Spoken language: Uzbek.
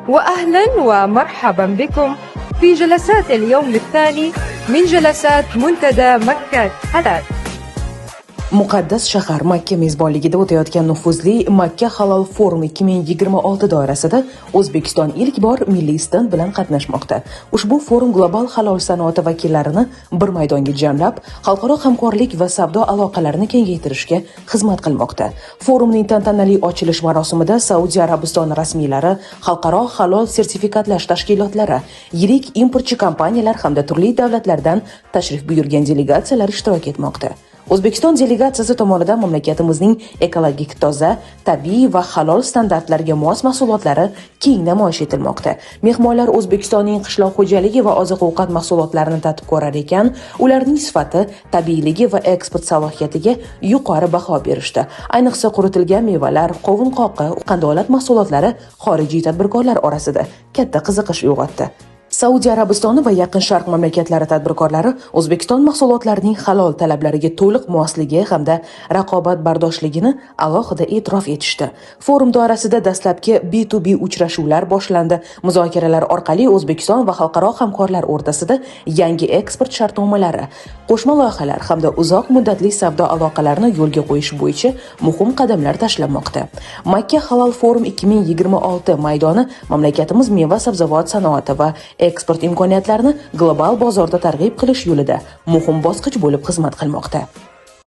وأهلا ومرحبا بكم في جلسات اليوم الثاني من جلسات منتدى مكة حلال. Muqaddas shahar Makka mezbonligida o'tayotgan nufuzli Makka Halal Forum 2026 doirasida O'zbekiston ilk bor milliy stend bilan qatnashmoqda. Ushbu forum global halol sanoati vakillarini bir maydonga jamlab, xalqaro hamkorlik va savdo aloqalarini kengaytirishga xizmat qilmoqda. Forumning tantanali ochilish marosimida Saudiya Arabistoni rasmiylari, xalqaro halol sertifikatlash tashkilotlari, yirik importchi kompaniyalar hamda turli davlatlardan tashrif buyurgan delegatsiyalar ishtirok etmoqda. O'zbekiston delegatsiyasi tomonidan mamlakatimizning ekologik toza, tabiiy va halol standartlarga mos mahsulotlari keng namoyish etilmoqda. Mehmonlar O'zbekistonning qishloq xo'jaligi va oziq-ovqat mahsulotlarini tatib ko'rar ekan, ularning sifati, tabiiyligi va eksport salohiyatiga yuqori baho berishdi. Ayniqsa quritilgan mevalar, qovun qoqi, qandolat mahsulotlari xorijiy tadbirkorlar orasida katta qiziqish uyg'otdi. Saudiya Arabistoni va Yaqin Sharq mamlakatlari tadbirkorlari O'zbekiston mahsulotlarining halol talablariga to'liq mosligi hamda raqobatbardoshligini alohida e'tirof etishdi. Forum doirasida dastlabki B2B uchrashuvlar boshlandi. Muzokaralar orqali O'zbekiston va xalqaro hamkorlar o'rtasida yangi eksport shartnomalari, qo'shma loyihalar hamda uzoq muddatli savdo aloqalarini yo'lga qo'yish bo'yicha muhim qadamlar tashlanmoqda. Makka Halal Forum 2026 maydoni mamlakatimiz meva-sabzavot sanoati va eksport imkoniyatlarini global bozorda targ'ib qilish yo'lida muhim bosqich bo'lib xizmat qilmoqda.